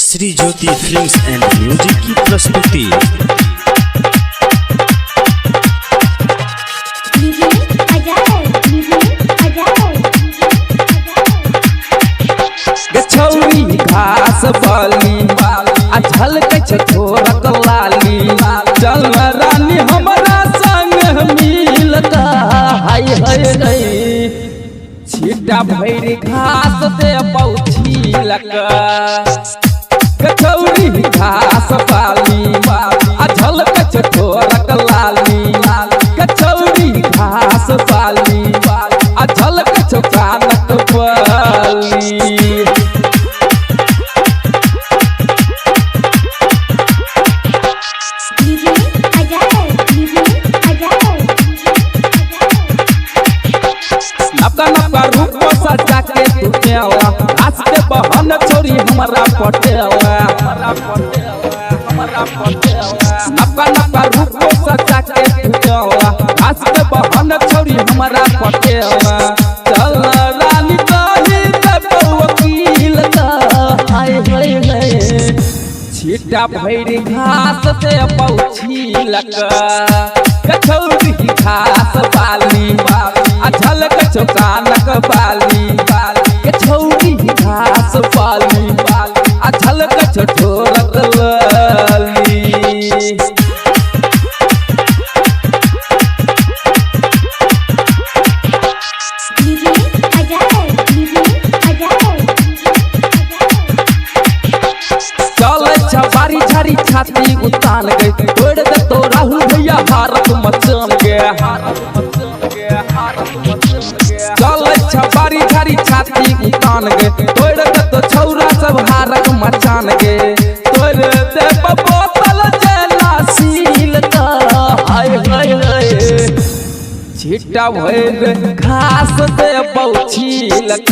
Shri Jyoti films and music की प्रस्तुति। DJ Ajay, DJ Ajay. गछौरी घास बाली आ झलकै छै ठोरक लाली। चल रानी हमरा संग मिलता, हाय हाय रे। छिटा भरि घास दे पौछीलक। गछौरी घास बाली आ झलकै छै ठोरक लाली। गछौरी घास बाली आ झलकै छौ कानक बाली। DJ Ajay, DJ Ajay. नबका नबका रूप सजा के तू केला, घास के बहन छोरी हमरा पटेला। नबका नबका रूप सजा के तू केला, घास के बहन छोरी हमरा पटेला। चल रानी कही देबौ वकील का, हाय हाय हाय। छिटा भरि घास से पौछीलक। कछौरी घास बाली आ झलक छौ कानक बाली। कछौरी घास बाली आ झलक छौ ठोरक लाली। DJ Ajay, DJ Ajay. चलै छ बारी झारी छाती उतान गई, तोड़ दे तो राहुल भैया भारत मचान गे। चलै छ बारी झारी छाती उतान गे, तोड़ दे तो छौरा सब हारक मचान गे। तोड़ दे बोतल जेना सील का, हाय हाय हाय। छिटा भरि घास दे पौछीलक।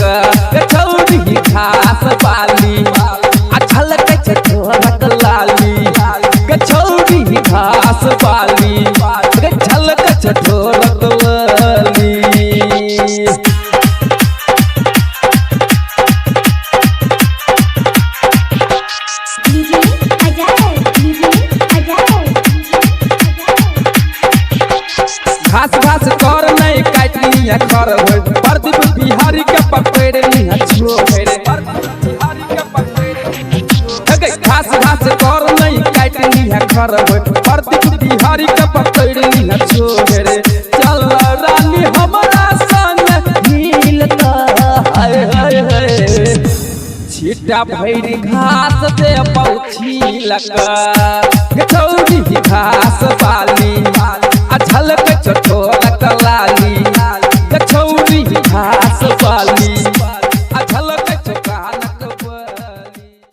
छौरी घास बाली आ झलकै छै ठोरक लाली। गछौरी घास बाली झलकै छै ठोरक लाली। DJ Ajay, DJ Ajay. घास घास कर नहीं काट लिया खर होय, प्रदीप बिहारी के पकड़ लिया छोड़। घास घास कर नहीं काट लिया खर होय, प्रदीप बिहारी के पकड़ लिया छोड़। चल रानी हमरा संग मिलता, हाय हाय हाय। छिटा भरि घास दे पौछीलक। गछौरी घास बाली आ झलक छौ ठोरक लाली। गछौरी घास बाली